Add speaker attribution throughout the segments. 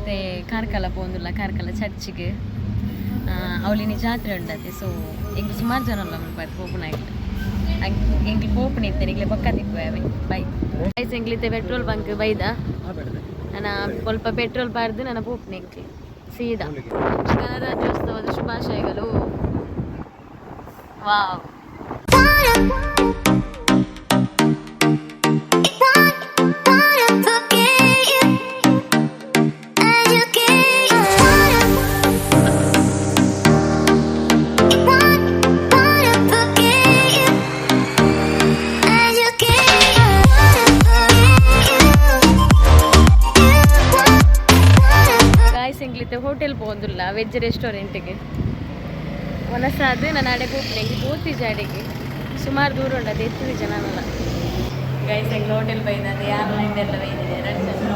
Speaker 1: ಎಂಕ್ಲಿತ್ತೆ ಕಾರ್ಕಳ ಪೋಂದುಲ್ಲ, ಕಾರ್ಕಳ ಚರ್ಚಿಗೆ. ಅವಳಿನಿ ಜಾತ್ರೆ ಉಂಡತೆ. ಸೊ ಎಂಕ್ ಸುಮಾರು ಜನ ಉಲ್ಲ ಮುಲ್ಪ ಪೋಪುನ. ಎಂಕ್ಲಿ ಪೋಪುನ ಇತ್ತೇನೆ ಎಂಕ್ಲೆ ಬೊಕ್ಕ ತಿಕ್ಕುವೆ. ಬೈ ಗೈಸ್, ಎಂಕ್ಲಿತ್ತೆ ಪೆಟ್ರೋಲ್ ಬಂಕ್ ಬೈದ. ನನ್ನ ಸ್ವಲ್ಪ ಪೆಟ್ರೋಲ್ ಪಾರ್ದು ನನ್ನ ಪೋಪುನ ಎಂಕ್ಲಿ ಸೀದಾ. ಗಣರಾಜ್ಯೋತ್ಸವದ ಶುಭಾಶಯಗಳು. Wow.
Speaker 2: Wanna forget you, educate. Wanna forget you, educate.
Speaker 1: Guys, ಎಂಕ್ಲಿತ್ತೆ ಹೋಟೆಲ್ ಪೋಂದುಲ್ಲ, ವೆಜ್ ರೆಸ್ಟೋರೆಂಟ್ಗೆ. ಒನಸಾದ್ ನಾನು ಅಡೆ ಪೋಪುನ. ಎಂಕ್ ಪೋತಿಜ ಅಡೆಗೆ, ಸುಮಾರು ದೂರ ಉಂಡು ಅದು, ಎತ್ತುದು ಜನನಲ್ಲ. ಗೈಸ್, ಎಂಕ್ಲ ಹೋಟೆಲ್ ಬೈದ. ಅದು ಯಾರು ಎಲ್ಲ ಬೈದಿದೆ, ಎರಡು ಜನ.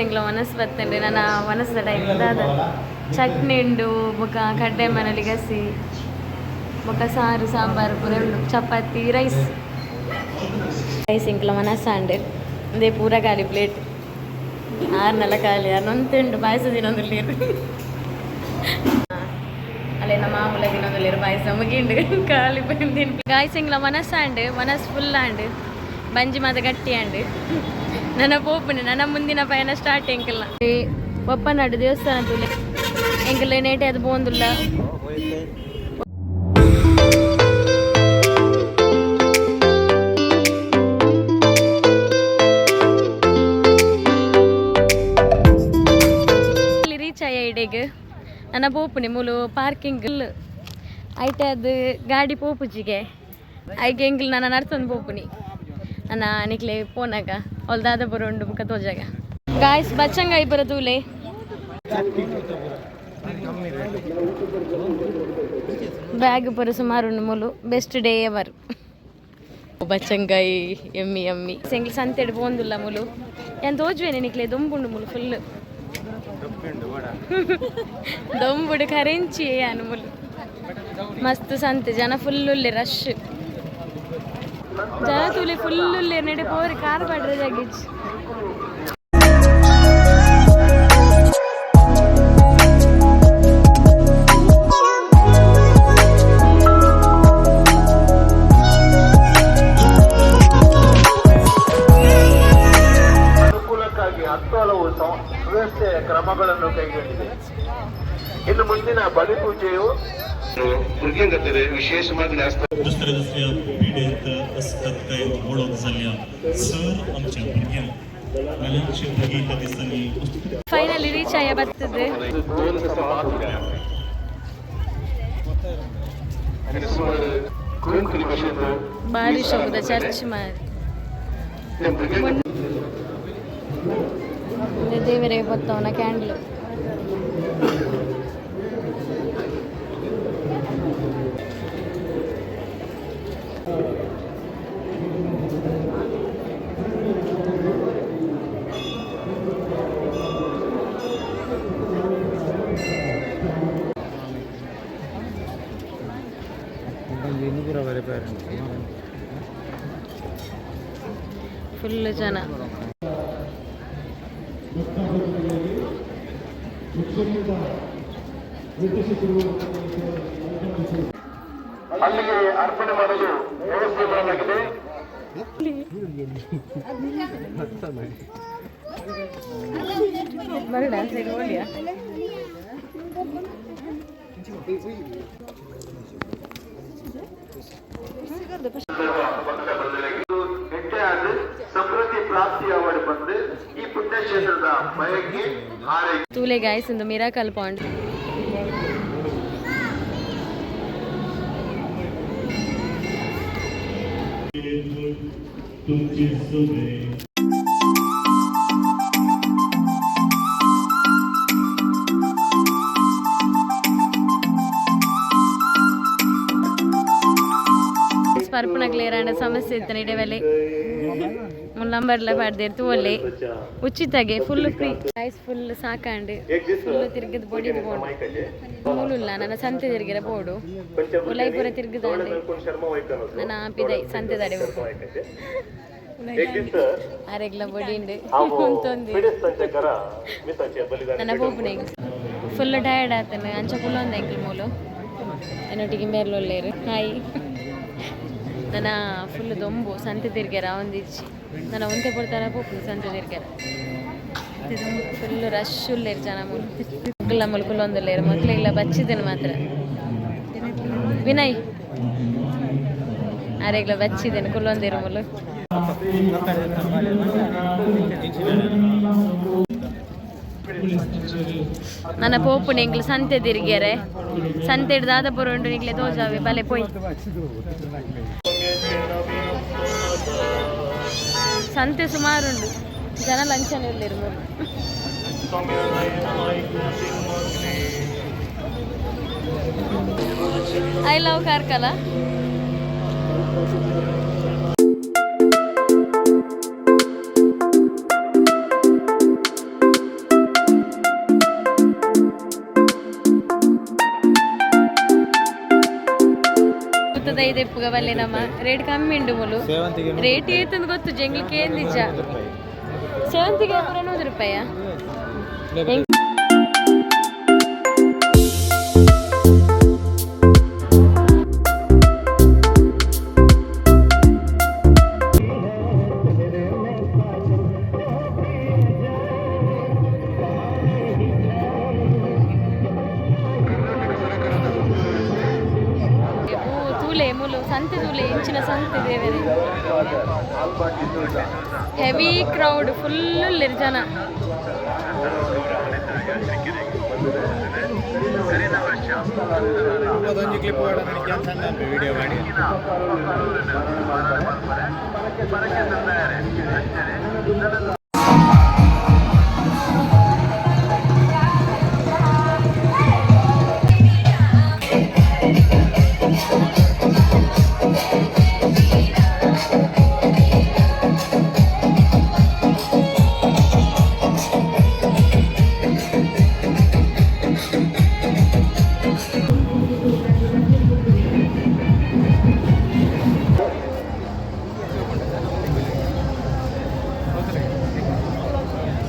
Speaker 1: ಎಂಕ್ಲ ಒನಸ್ ಬತ್ತಂಡೆ. ನನ್ನ ಒನಸದ ಟೈಮ್ ದಾದ ಚಟ್ನಿ ಉಂಡು, ಬೊಕ ಕಡ್ಡೆ ಮನಲಿ ಗಸಿ, ಬೊಕ ಸಾರು ಸಾಂಬಾರು ಪೂರ ಉಂಡು, ಚಪಾತಿ, ರೈಸ್. ರೈಸ್ ಎಂಕ್ಲ ಮನಸ್ಸಾಂಡೆ. ಅದೇ ಪೂರ ಖಾಲಿ ಪ್ಲೇಟ್, ಆರ್ನೆಲ್ಲ ಖಾಲಿ. ಆರ್ನೊಂತೆ ಉಂಡು, ಪಾಯಸ ದಿನೊಂದುಲ್ಲೇರು. ಅಲ್ಲೇನ ಮಾಮೂಲ ದಿನೊಂದುಲ್ಲೇರು, ಪಾಯಸ ಮುಗಿಂಡು, ಖಾಲಿ ಬಂದಿನ. ಗಾಯ್ಸ್, ಎಂಕ್ಲ ಮನಸ್ಸಾಂಡ್, ಮನಸ್ ಫುಲ್ ಆಂಡ್, ಬಂಜಿ ಮಾತ ಗಟ್ಟಿ ಆಂಡ್. ನನ್ನ ಪೋಪುನೆ, ನನ್ನ ಮುಂದಿನ ಪಯಣ ಸ್ಟಾರ್ಟ್. ಎಂಕಲ್ನ ಬಪ್ಪನಾಡು ದೇವಸ್ಥಾನ ತೂಲೆ. ಎಂಕಲ್ ನೇಟೆ ಅದು ಪೋಂದುಲ್ಲ. ರೀಚ್ ಆಯ ಇಡೆಗ್. ನನ್ನ ಪೋಪುನೆ ಮೂಲು ಪಾರ್ಕಿಂಗ್ ಐತೆ, ಅದು ಗಾಡಿ ಪೋಪುಜಿಗೆ. ಐಗೆ ಎಂಕ್ಲು ನನ್ನ ನಡ್ತೊಂದು ಪೋಪುನಿ. ನನ್ನ ನಿಕ್ಲೆ ಪೋನಾಗ ಅವ್ಲು ದಾದ ಬರೋ ಉಂಡು ಬುಕ್ಕ ತೋಜಾಗ. ಗಾಯ್ಸ್, ಬಚ್ಚಂಗಾಯಿ ಬರ ತೂಲೆ. ಬ್ಯಾಗ್ ಪೂರ ಸುಮಾರು ಉಂಡು ಮೂಲು. Best day ever. ಬಚ್ಚಂಗಾಯಿ ಎಮ್ಮಿ ಎಮ್ಮಿ. ಎಂಕ್ಲು ಸಂತೆಡ್ ಪೋಂದುಲ್ಲ ಮೂಲು. ಏನ್ ತೋಜುವೇನೆ ನಿಕ್ಲೆ, ದೊಂಬುಂಡು ಮೂಲು ಫುಲ್. ದೊಂಬುಡು ಕರೆಂಚಿ ಯಾನು ಮುಲು. ಮಸ್ತ್ ಸಂತೆ, ಜನ ಫುಲ್ ಉಲ್ಲೆ, ರಶ್. ಜನ ತೂಲೆ, ಫುಲ್ ಉಲ್ಲೆ. ನೆಡೆ ಪೋರಿ, ಕಾರ್ ಪಾಡ್ರೆ ಜಾಗಿಚ್.
Speaker 3: ಅನುಕೂಲಕ್ಕಾಗಿ ಹತ್ತು ಹಲವು ಸುವ್ಯವಸ್ಥೆಯ ಕ್ರಮಗಳನ್ನು ಕೈಗೊಂಡಿದೆ. ಇನ್ನು ಮುಂದಿನ ಬಲಿಪೂಜೆಯು
Speaker 4: भुरग्यां विशेष आसता.
Speaker 5: दुसऱ्या दुसऱ्या पिढेंत अस्कतकायेंत वळख जाल्या सर आमच्या भुरग्यांक नाल्यांचे भुरगीं त्या दिसांनी
Speaker 1: ಫೈನಲಿ ರೀಚ್ ಆಯ ಬರ್ತದೆ.
Speaker 4: कोंकणी भाशेन.
Speaker 1: ಬಾರಿ ಶೋಕದ ಚರ್ಚ್ ಮಾರಿ.
Speaker 4: भुरग्यांक
Speaker 1: ದೇವರೇ ಬತ್ತವನ ಕ್ಯಾಂಡ್ಲ್. ಫುಲ್ ಜನ.
Speaker 3: ಅಲ್ಲಿಗೆ ಅರ್ಪಣೆ ಮಾಡಲು ವ್ಯವಸ್ಥೆ ಮಾಡಲಾಗಿದೆ.
Speaker 1: ಬರಡ ಸೈಡ್ ಓಡಿಯಾ.
Speaker 3: ಹೆಜ್ಜೆಯಾದ ಸಮೃದ್ಧಿ ಪ್ರಾಪ್ತಿಯಾವಡು ಬಂದು ಈ ಪುಣ್ಯಕ್ಷೇತ್ರದ ಬಯಕೆ ಹಾರೈಕೆ.
Speaker 1: ತೂಲೆ ಗಾಯ್ಸ್, ಒಂದು ಮಿರಾಕಲ್ ಪಾಂಡ್.
Speaker 5: तुमचे सुबे.
Speaker 1: ಪರ್ಪುನ ಕ್ಲಿಯರ್ ಆಂಡ ಸಮಸ್ಯೆ ಇತ್ತು ಇಡವೆಲೆ ಮುಲ್ಲಂಬರ್ಲ ಪಾಡ್ದೇರ್ ತೂವಲ್ಲೆ ಉಚಿತಗೆ, ಫುಲ್ ಫ್ರೀ. ಗಾಯ್ಸ್, ಫುಲ್ ಸಾಕಾಂಡ್. ಫುಲ್ ತಿರ್ಗದ ಬೊಡಿದು ಬೋಡು ಮೂಲುಲ್ಲ. ನನ್ನ ಸಂತೆ ತಿರ್ಗಿರ ಬೋಡು, ಉಲೈಪುರ ತಿರ್ಗದಾಂಡ್. ನನ್ನ ಪಿದೈ ಸಂತೆದಾಡೆ ಹೋಗು. ಅರೆಗ್ಲ ಬೊಡಿಂಡು
Speaker 5: ಅವು
Speaker 1: ಉಂತೊಂದು
Speaker 5: ಸಂಚಕರ ಮಿಸಚೆ ಬಲಿದಾನ
Speaker 1: ನನ್ನ ಪೋಪುನೆ ಫುಲ್ ಟಯರ್ಡ್ ಆತನ ಅಂಚ ಕುಲ್ಲೊಂದು ಎಂಕ್ಲು ಮೂಲು ಎನ್ನೊಟ್ಟಿಗೆ ಬೇರ್ಲೊಲ್ಲೇರು. ಹಾಯ್. ನನ್ನ ಫುಲ್ ದೊಂಬು ಸಂತೆ ತಿರ್ಗ್ಯಾರ ಒಂದಿಜ್ಜಿ. ನನ್ನ ಒಂತೆ ಪೊಡ್ತಾರ ಪೋಪುನಿ ಸಂತೆ ತಿರ್ಗ್ಯಾರ. ಫುಲ್ ರಶ್ ಉಲ್ಲೇರು ಜನ ಮೂಲು. ಮಕ್ಕಳ ಮೂಲು ಕುಲ್ಲೊಂದುಲ್ಲೇರು. ಮಕ್ಳಿಗೆಲ್ಲ ಬಚ್ಚಿದ್ದೇನೆ ಮಾತ್ರ. ವಿನಯ್ ಅರೆಗ್ಲ ಬಚ್ಚಿದ್ದೇನೆ ಕುಲ್ಲೊಂದಿರು ಮೂಲು. ನನ್ನ ಪೋಪುನ ಎಂಕ್ಲು ಸಂತೆ ತಿರ್ಗ್ಯಾರೆ. ಸಂತೆ ದಾದ ಪುರುಂಡು ನಿಕ್ಲೆ ತೋಜಾವೆ ಬಲೆ ಪೋಯ್. ಸಂತೆ ಸುಮಾರುಂಡು ಜನ ಲಂಚನ ಉಲ್ಲೇರು ಮೂಲು. I love Karkala. ಇದೆ ಬಲ್ಲೆ ನಮ್ಮ ರೇಟ್ ಕಮ್ಮಿ ಉಂಡು ಮುಲು. ರೇಟ್ ಏತಂದು ಗೊತ್ತು ಜಂಗ್ಲಿಕ್ಕೆ ಏನ್ ನಿಜ. ಸೇವಂತಿಗೆ ಪೂರ 100 ರೂಪಾಯ. ಓ ತೂಲೆ ಮುಲು ಸಂತೆ ತೂಲೆ ಇಂಚಿನ ಸಂತೆ ದೇವರೇ. ಹೆವಿ ಕ್ರೌಡ್ ಫುಲ್ ಜನ.
Speaker 6: ವಿಡಿಯೋ ಮಾಡಿ.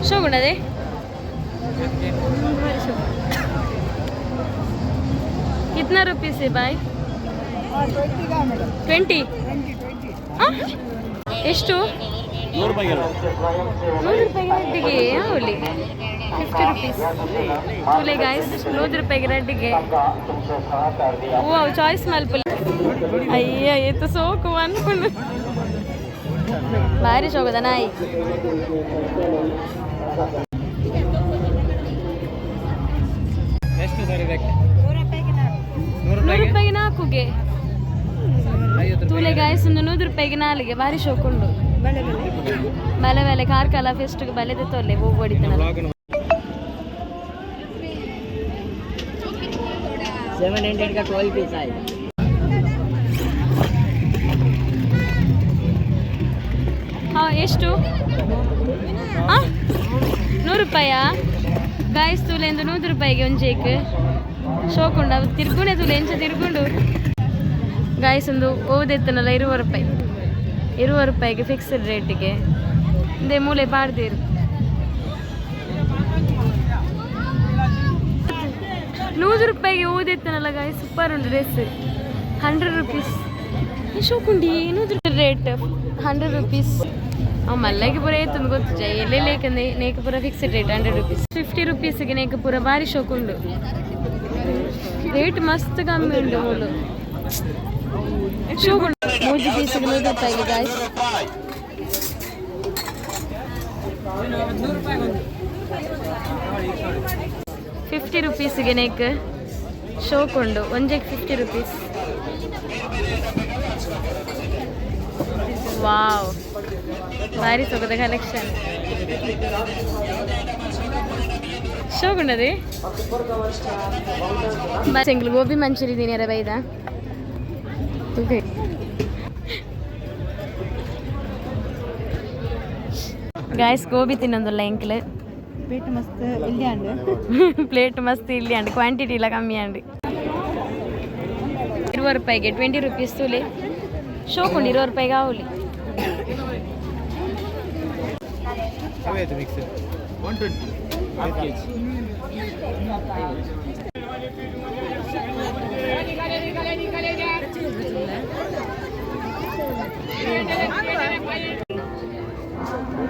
Speaker 1: ಶೋಗುಣದೆ. कितना रुपीस है भाई? 20. ಎಷ್ಟು? 100 ರೂಪಾಯಿಗೆ ರಡ್ಡಿಗೆ ಯಾವಲಿ? 50 ರುಪೀಸ್ ತೂಲೆ ಗಾಯ್ಸ್, 100 ರೂಪಾಯಿಗೆ ರಡ್ಡಿಗೆ. ಓ ಅವು ಚಾಯ್ಸ್ ಮಲ್ಪುಲೆ. ಅಯ್ಯ ಏತು ಸೋಕು ಅನ್ಕೊಂಡು ಭಾರಿ ಶೋಕದ ನಾಯಿ.
Speaker 6: ಎಷ್ಟು ಸರ್ ಇದಕ್ಕೆ? 100.
Speaker 1: 100 ರೂಪಾಯಿಗೆ ನಾಲ್ಕುಗೆ. ತೂಲೆ ಗಾಯ್ಸ್, ಒಂದು 100 ರೂಪಾಯಿಗೆ ನಾಲಿಗೆ. ಭಾರಿ ಶೋಕುಂಡು. ಬಲೆ ಬಲೆ ಕಾರ್ಕಳ ಫೆಸ್ಟ್ಗೆ ಬಲೆದೆ ತೊಲ್ಲೆ ಹೋಗಿ ಹೊಡಿತಾನಲ್ಲ.
Speaker 7: 700 का 12 पीस आएगा.
Speaker 1: ಹಾ ಎಷ್ಟು? ಆ 100 ರೂಪಾಯಾ? ಗಾಯ್ಸ್ ತೂಲೆ ಎಂದು 100 ರೂಪಾಯಿಗೆ ಒಂಜೇಕ್ ಶೋಕುಂಡು. ಅವು ತಿರ್ಗುಣೆ ತೂಲೆ ಎಂಚ ತಿರ್ಗುಂಡು. ಗಾಯ್ಸ್ ಒಂದು ಓದೆತ್ತನಲ್ಲ 20 ರೂಪಾಯಿ, 20 ರೂಪಾಯಿಗೆ ಫಿಕ್ಸ್ಡ್ ರೇಟಿಗೆ. ಇಂದೇ ಮೂಲೆ ಪಾಡ್ದಿರು. 100 ರೂಪಾಯಿಗೆ ಓದೆತ್ತನಲ್ಲ ಗಾಯ್ಸ್, ಸೂಪರ್ ಉಂಟು ಡ್ರೆಸ್. 100 ರುಪೀಸ್ ಶೋಕುಂಡಿ. 100 rate 100 rupees. ಅವು ಮಲ್ಲಗೆ ಪೂರ ಏತಂದು ಗೊತ್ತು ಜೈ ಎಲ್ಲೆಲ್ಲಿ ನೇಕ ಪೂರ ಫಿಕ್ಸ್ಡ್ ರೇಟ್ 100 ರುಪೀಸ್. 50 ರುಪೀಸ್ಗೆ ನೇಕ ಪೂರ ಭಾರಿ ಶೋಕುಂಡು. ರೇಟ್ ಮಸ್ತ್ ಕಮ್ಮಿ ಉಂಟು ಮೂಲು. ಶೋಕುಂಡು. ಮೂಜಿ ಪೀಸ್ಗೆ 100 ರೂಪಾಯಿಗೆ ಗಾಯ್ಸ್. 50 ರುಪೀಸ್ಗೆ ನೇಕ್ ಶೋಕುಂಡು. ಒಂಜೆಗೆ 50 ರುಪೀಸ್. ವಾವ್, ಭಾರಿ ಸೊಗದ ಕಲೆಕ್ಷನ್. ಶೋಕುಂಡದೆ. ಎಂಕ್ಲು ಗೋಬಿ ಮಂಚೂರಿ ತಿನಿಯರ ಬೈದ. ಓಕೆ ಗಾಯ್ಸ್, ಗೋಬಿ ತಿನ್ನೊಂದುಲ್ಲ ಎಂಕ್ಲು.
Speaker 7: ಪ್ಲೇಟ್ ಮಸ್ತ್ ಇಲ್ಲಿ ಅಂಡ್.
Speaker 1: ಪ್ಲೇಟ್ ಮಸ್ತ್ ಇಲ್ಲಿ ಅಂಡ್ ಕ್ವಾಂಟಿಟಿ ಇಲ್ಲ ಕಮ್ಮಿ ಅಂಡ್. 20 ರೂಪಾಯಿಗೆ, 20 ರುಪೀಸ್ ತೂಲೆ. ಶೋಕುಂಡು. 20 ರೂಪಾಯಿಗೆ ಆವಲಿ.
Speaker 6: ಅವೇದು ಮಿಕ್ಸ್ 120 ಹಾಫ್ ಕೆ ಜಿ.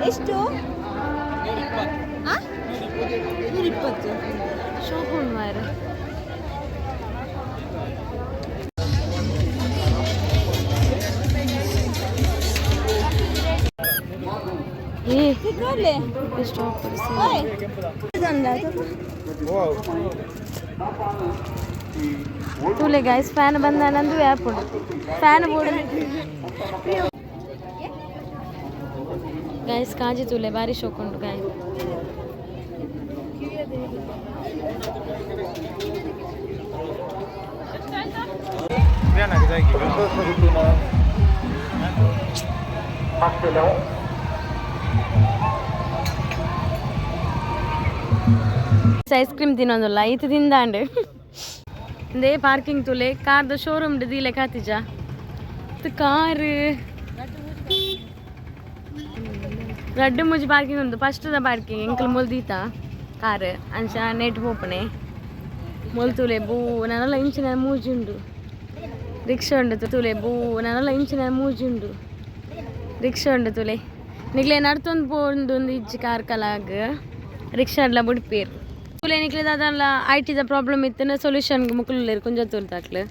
Speaker 7: ಎಷ್ಟು? 120.
Speaker 1: ಶೋಕ್ ಉಂಡು ಮಾರ್ರೆ. ಏ, ಎಷ್ಟು ಆಫರ್ಸ್! ತೂಲೆ ಗಾಯ್ಸ್, ಫ್ಯಾನ್ ಬಂದ ನಂದು ಆ್ಯಪ್ ಉಂಡು. Fan board guys. ಕಾಜಿ ತೂಲೆ, ಬಾರಿ ಶೋಕ್ ಉಂಡು ಗಾಯ್. ಐಸ್ ಕ್ರೀಮ್ ತಿನ್ನೋದಲ್ಲ ಈತ ತಿಂದಾಂಡು. ಇಂದೇ ಪಾರ್ಕಿಂಗ್ ತುಲೆ. ಕಾರ್ದ ಶೋರೂಮ್ ದೀಲೆ ಕಾತಿಜ ಕಾರ್. ರಡ್ಡು ಮುಜಿ ಪಾರ್ಕಿಂಗ್ ಉಂದು. ಫಸ್ಟ್ ದ ಪಾರ್ಕಿಂಗ್ ಎಂಕಲ್ ಮೊಲ್ ದೀತ ಕಾರ್ ಅಂಚ ನೆಟ್ ಪೋಪಣೆ. ಮೊಲ್ ತೂಲೆ, ಬೂ ನನಲ ಇಂಚಿನ ಮೂಜಿ ಉಂಡು. ರಿಕ್ಷಾ ಉಂಡು ತೂಲೆ. ಬೂ ನನಲ ಇಂಚಿನ ಮೂಜಿ ಉಂಡು. ರಿಕ್ಷಾ ಉಂಡು ತೂಲೆ. ನಿಕ್ಲೆ ನಡ್ತೊಂದು ಪೋಂದು ಇಜ್ಜಿ ಕಾರ್ ಕಲಾಗ್ ರಿಕ್ಷಾಡ್ಲ ಬುಡ್ಪೇರ್ ತೂಲೆ. ನಿಕ್ಲೆ ದಾದಲ್ಲ I ಟಿದ ಪ್ರಾಬ್ಲಮ್ ಇತ್ತಿನ ಸೊಲ್ಯೂಷನ್ ಮುಕುಲು ಕುಂಜತ್ತೂರು ತಾಕ್ಲು.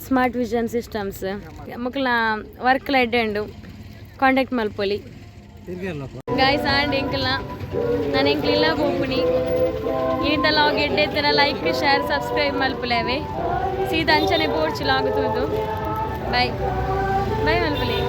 Speaker 1: ಸ್ಮಾರ್ಟ್ ವಿಷನ್ ಸಿಸ್ಟಮ್ಸ್ ಮುಕುಲ್ನ ವರ್ಕ್ ಎಡ್ಡೆ ಉಂಡು. ಕಾಂಟ್ಯಾಕ್ಟ್ ಮಲ್ಪೊಲಿ ಗಾಯ್ಸ್. ಆಂಡ್ ಎಂಕಲ್ನ ನಾನು ಎಂಕ್ಲಿಲ್ಲ ಪೋಪುನಿ. ಇನಿತ ಲಾಗ್ ಎಡ್ಡೆ ಲೈಕ್, ಶೇರ್, ಸಬ್ಸ್ಕ್ರೈಬ್ ಮಲ್ಪುಲೇವೆ. ಸೀದಾ ಅಂಚನೆ ಬೋಡ್ಚಿ ಲಾಗ್ ತೂದು. ಬಾಯ್ ಬಾಯ್ ಮಲ್ಪುಲೆ.